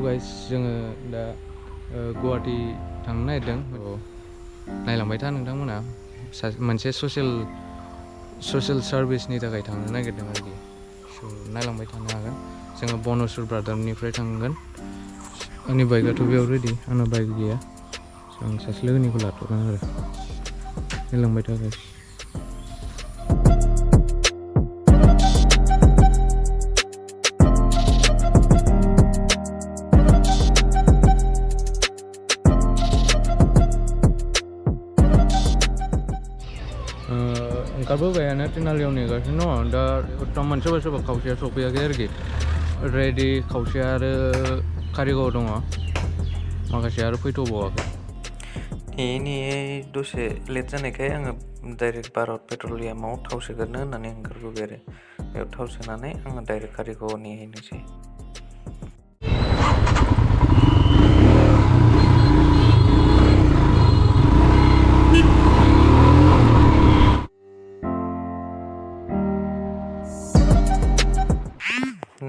Guys जोङो दा गुवाहाटी थांनो नागिरदों नायलांबाय था नोंथांमोना मोनसे ससियेल सार्भिसनि थाखाय थांनो नागिरदों आरोखि नायलांबाय थानो हागोन जोङो बनसुर ब्रादारनिफ्राय थांगोन आंनि बाइकआथ' बेयाव रेडि आंना बाइक गैया आं सासे लोगोनिखौ लाथ'गोन आरो नायलांबाय था गाइस ओंखारबोबायानो तिनालियाव नेगासिनो दङ दा बर्थमान सोरबा खावसेया सफैयाखै आरोखि रेडि खावसेया आरो कारिगाव दङ माखासे आरो फैथ'बावाखै नेयै दसे लेट जानायखाय आङो डाइरेक्ट भारत पेट्रलियामाव थाव सोगोरनो होननानै ओंखारबोबाय आरो बेयाव थाव सोनानै आङो डाइरेक्ट कारिगावआव नेहैनोसै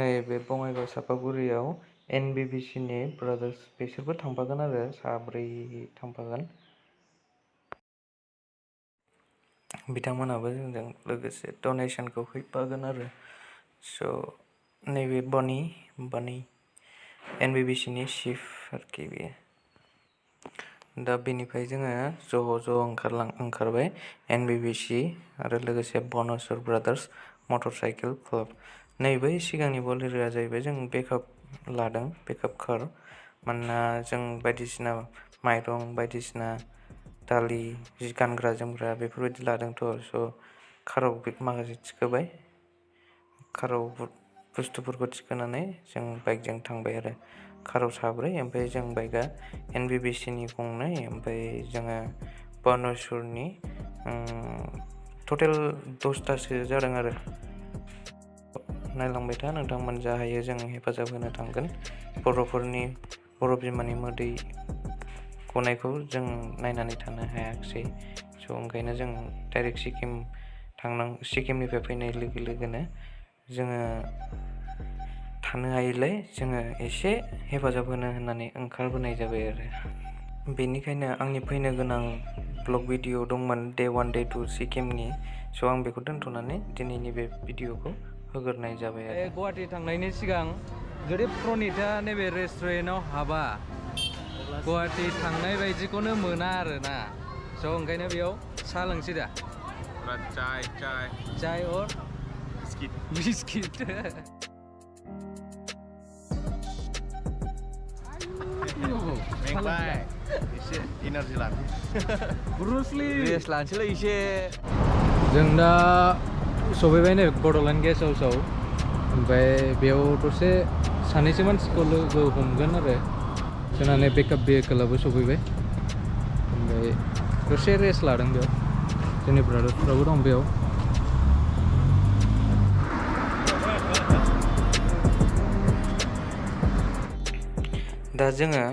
नैबे बङाइगाव सापागुरियाव NBBCनि ब्रादार्स बिसोरबो थांफागोन आरो साब्रै थांफागोन बिथांमोनाबो जोंजों लोगोसे डनेसनखौ हैफागोन आरो स' नैबे बनी NBBCनि चिफ आरोखि बेयो दा बेनिफ्राय जोङो ज' ओंखारबाय NBBC आरो लोगोसे बनसुर ब्रादार्स मटर साइकेल क्लाब नैबै सिगांनि बलेर'आ जाहैबाय जों बेकआप लादों बेकआप कार मानोना जों बायदिसिना माइरं बायदिसिना दालि गानग्रा जोमग्रा बेफोरबायदि लादोंथ' स' काराव माखासे थिखोबाय काराव बुस्थुफोरखौ थिखोनानै जों बाइकजों थांबाय आरो काराव साब्रै ओमफ्राय जों बाइकआ NBBCनि गंनै ओमफ्राय जोङो बनसुरनि टटेल 10थासो जादों आरो नायलांबाय था नोंथांमोन जा हायो जों हेफाजाब होनो थांगोन बर' बिमानि मोदै गनायखौ जों नायनानै थानो हायाखिसै स' ओंखायनो जों डाइरेक्ट सिक्किमनिफ्राय फैनाय लोगो लोगोनो जोङो थानो हायैलाय जोङो एसे हेफाजाब होनो होननानै ओंखारबोनाय जाबाय आरो बेनिखायनो आंनि फैनो गोनां ब्लग भिडिअ दंमोन Day 1 Day 2 सिक्किमनि स' आं बेखौ दोनथ'नानै दिनैनि बे भिडिअखौ होग्रोनाय जाबाय आरो गुवाहाटी थांनायनि सिगां जुदि प्रनिता नैबे रेस्टुरेन्टाव हाबा गुवाहाटी थांनाय बायदिखौनो मोना आरोना स' ओंखायनो बेयाव साहा लोंसै दा चाय और बिस्किट मेंबाय एसे एनार्जि लानो रेस्ट लानोसैलै एसे जों दा सफैबाय नै बड'लेण्ड गेस्ट हाउसआव ओमफ्राय बेयाव दसे सानैसो मानसिखौ लोगो हमगोन आरो जोंना नै बेकआप भेहिकेलाबो सफैबाय ओमफ्राय दसे रेस्ट लादों बेयाव जोंनि ब्रादारफ्राबो दं बेयाव दा जोङो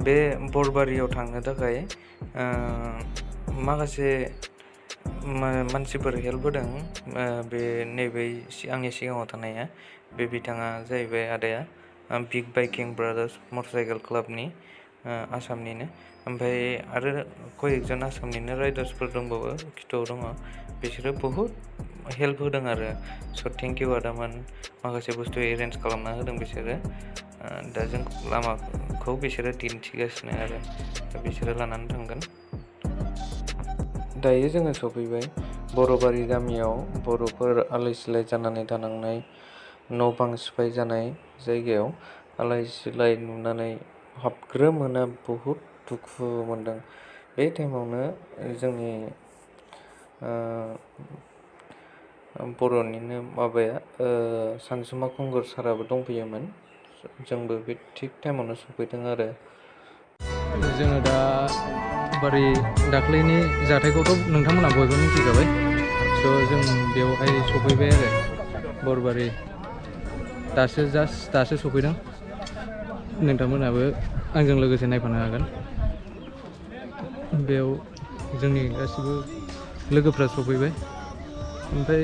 बे बरबारियाव थांनो थाखाय माखासे मानसिफोर हेल्प होदों बे नैबे आंनि सिगाङाव थानाया बे बिथाङा जाहैबाय आदाया बिग बाइकिं ब्रादार्स मटर साइकेल क्लाबनि आसामनिनो ओमफ्राय आरो कयेकजन आसामनिनो राइडार्सफोर दंबावो खिथुआव दङ बिसोरो बहुद हेल्प होदों आरो स' थेंक इउ आदामोन माखासे बुस्थु एरेन्ज खालामना होदों बिसोरो दा जों लामाखौ बिसोरो दिन्थिगासिनो आरो दा बिसोरो लानानै थांगोन दायो जोङो सफैबाय बरबारि गामियाव बर'फोर आलाय सिलाय जानानै थानांनाय न' बां सिफाय जानाय जायगायाव आलाय सिलाय नुनानै हाबग्रोमोना बहुद दुखु मोनदों बे टाइमावनो जोंनि बर'निनो माबाया सानसुमा खुंगुर साराबो दंफैयोमोन जोंबो बे थिग टाइमावनो सफैदों आरो जोङो दा दाख्लैनि जाथायखौथ' नोंथांमोना बयबो मिथिखाबाय स' जों बेवहाय सफैबाय आरो बरबारि दासो सफैदों नोंथांमोनाबो आंजों लोगोसे नायफानो हागोन बेयाव जोंनि गासिबो लोगोफ्रा सफैबाय ओमफ्राय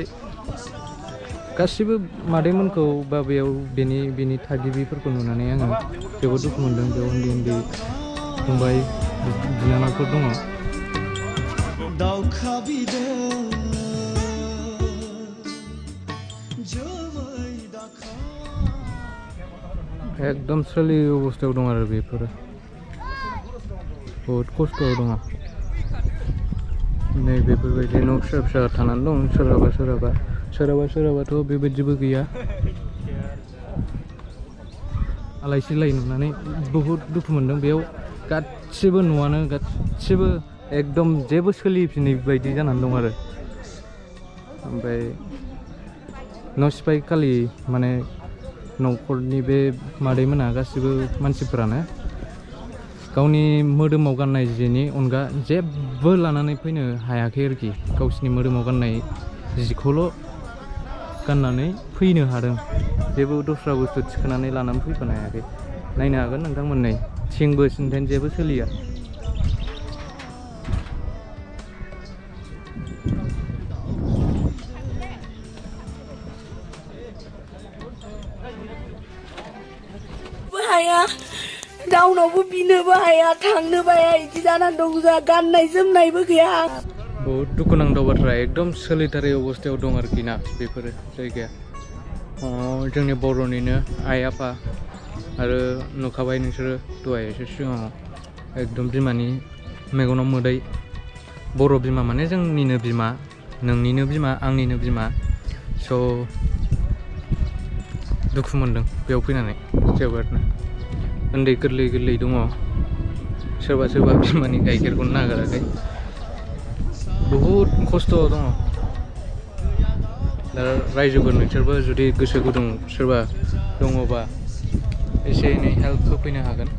गासिबो मादैमोनखौ बा बेयाव बेनि थागिबिफोरखौ नुनानै आङो जोबोद दुखु मोनदों। बेयाव उन्दै उन्दै फंबाय बिनानावफोर दङ। एकदम सोलियै अबस्थायाव दं आरो बेफोरो बहुद खस्थ'आव दङ। नै बेफोरबायदि न' फिसा फिसा थानानै दं सोरहाबाथ' बेबायदिबो गैया। आलाय सिलाय नुनानै बहुद दुखु मोनदों। बेयाव गासिबो न'आनो गासिबो एकदम जेबो सोलिफिनै बायदि जानानै दं आरो। ओमफ्राय न' सिफाय खालि माने न'खरनि बे मादैमोना गासिबो मानसिफोरानो गावनि मोदोमाव गाननाय जिनि अनगा जेबो लानानै फैनो हायाखै आरोखि। गावसिनि मोदोमाव गाननाय जिखौल' गाननानै फैनो हादों। जेबो दस्रा बुस्थु थिखोनानै लानानै फैफानो हायाखै। नायनो हागोन नोंथांमोन, नै थिंबो सिन्थेन जेबो सोलिया। हाया रावनावबो बिनोबो हाया थांनोबो हाया इदि जानानै दं जोंहा गाननाय जोमनायबो गैया। बहुत दुखुनांथाव बाथ्रा, एकदम सोलिथारै अबस्थायाव दं आरोखि ना बेफोरो जायगाया। जोंनि बर'निनो आइ आफा आरो नुखाबाय नोंसोरो दहाय एसे सिगाङाव एकदम बिमानि मेगनाव मोदै। बर' बिमा माने जोंनिनो बिमा, नोंनिनो बिमा, आंनिनो बिमा। स' दुखु मोनदों बेयाव फैनानै जोबोदनो। उन्दै गोरलै गोरलै दङ, सोरबा बिमानि गाइखेरखौनो नागाराखै। बहुद खस्थ' दङ। दा रायजोफोर नोंसोरबो जुदि गोसो गुदुं सोरबा दङबा एसे एनै हेल्प होफैनो हागोन।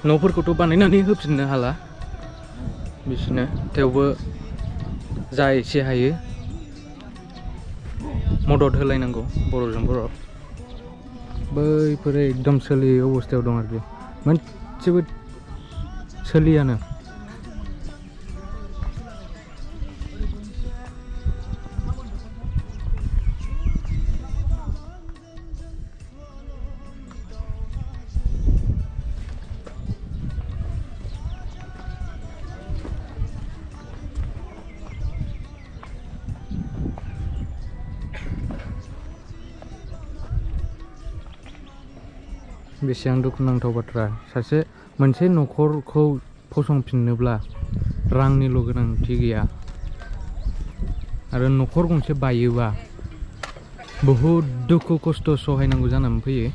न'फोरखौथ' बानायनानै होफिननो हाला बिसोरनो, थेवबो जा एसे हायो मदद होलायनांगौ बर'जों बर'। बैफोरो एकदम सोलियै अबस्थायाव दं आरोखि, मोनसेबो सोलियानो। बेसेबां दुखुनांथाव बाथ्रा, मोनसे न'खरखौ फसंफिननोब्ला रांनिल' गोनांथि गैया, आरो न'खर गंसे बायोबा बहुद दुखु खस्थ' सहायनांगौ जानानै फैयो।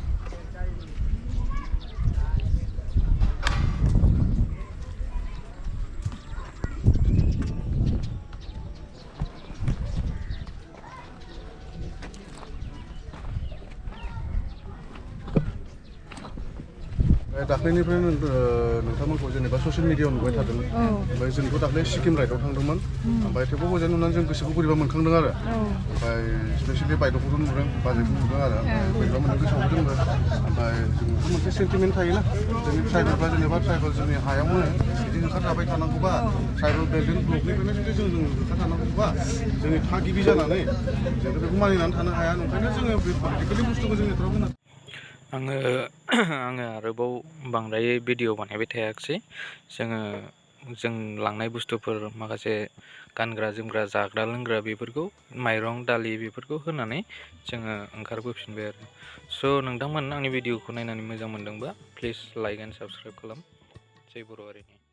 दाख्लैनिफ्राय नोंथांमोनखौ जेनेबा ससियेल मिडियायाव नुबाय थादोंमोन। ओमफ्राय जोंथ' दाख्लै सिक्किम राइडआव थांदोंमोन। ओमफ्राय थेवबो हजों नुनानै जों गोसोखौ बोरैबा मोनखांदों आरो। ओमफ्राय स्पेसियेलि बायद'खौथ' नुदों, बाजैखौ नुदों आरो बोरैबा मोनदों गोसोआवबो जोंबो। ओमफ्राय जोंथ' मोनसे सेन्टिमेन्ट थायोना, जोंनि ट्राइबेलफ्रा जेनेबा ट्राइबेल जोंनि हायावनो बिदि ओंखारजाबाय थानांगौबा, ट्राइबेल बेल्टनि ब्लकनिफ्रायनो जुदि जों ओंखारजानांगौबा, जोंनि थागिबि जानानै जोंथ' बेखौ मानिनानै थानो हाया। ओंखायनो जोङो बे पलिटिकेलि बुस्थुखौ जोंनि तरफ होनो। आङो आरोबाव बांद्राय भिडिअ बानायबाय थायाखिसै। जों लांनाय बुस्थुफोर माखासे गानग्रा जोमग्रा जाग्रा लोंग्रा बेफोरखौ माइरं दालि बेफोरखौ होनानै जोङो ओंखारबोफिनबाय आरो। स' नोंथांमोन आंनि भिडिअखौ नायनानै मोजां मोनदोंबा प्लिज लाइक एन्ड साबस्क्राइब खालाम। जय बर' हारिनि।